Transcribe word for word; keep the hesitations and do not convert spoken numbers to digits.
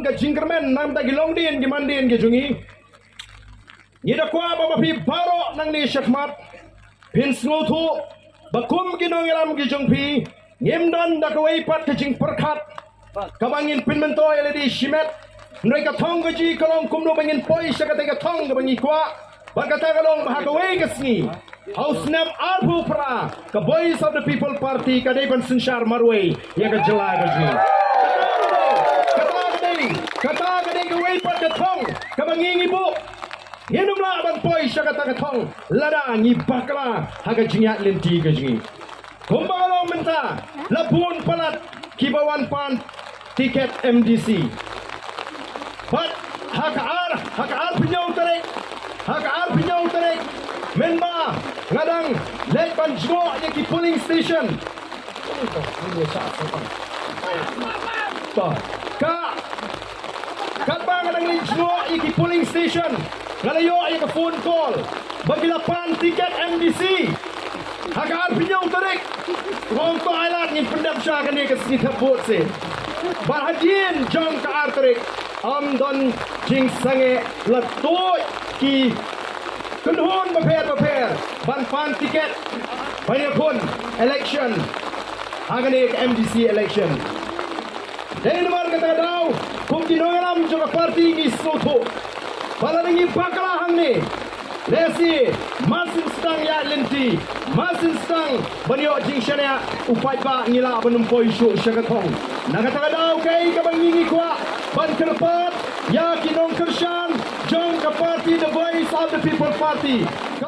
ka jingkyrmen namar ki longdien ki mandien ki jong ngi. Ngi da kwah ba ma phi baroh nangne shakhmat phin sngewthuh ba kum ki nongïalam ki jong phi ngim don da kawei pat ka jingpyrkhat kaba ngin pynmyntoi ïa lade shimet. Hynrei ka thong ka jong ngi ka long kumno ba ngin poi sha kata ka thong kaba ngi kwah. Bad kata ka long ba ha kawei ka sngi ha u snem arphew phra ka Voice of the People Party ka dei ban synshar marwei ïa ka jylla ka jong ngi. Kata ka dei, kata ka dei kawei pat ka thong kaba ngi ngi buh. Ngim lah ban poi sha kata ka thong lada ngi bakla ha ka jingïaid lynti ka jong ngi. Kumba ka long mynta, la bun palat kiba wan pan tiket M D C. Bad ha ka ar, ha ka arphew hynñiew tarik, ha ka arphew hynñiew tarik mynba nga dang leit ban jngoh ïa ki polling station. To, ka, katba nga dang leit jngoh ïa ki polling station, nga la ïoh ïa ka phone call ba ki la pan tiket M D C ha ka arphew hynñiew tarik. Ong to, ai lad ngin pyndep sha kane ka sngi thep vote seh. Bad hadien jong ka ar tarik, ym don jingsangeh, la tuid ki kynhun bapher bapher ban pan tiket ban ïakhun election ha kane ka M D C election. Dei namar kata ka daw, kum ki nongïalam jong ka party ngi sngewthuh ba lada ngi bakla hangne, lehse mar syn sdang ïaid lynti, mar syn sdang ban ïoh jingshaniah u paidbah, ngi lah ban ym poi shuh sha ka thong. Na kata ka daw, kaei kaba ngi ngi kwah ban kyrpad ïa ki nongkyrshan jong ka party The Voice of the People Party.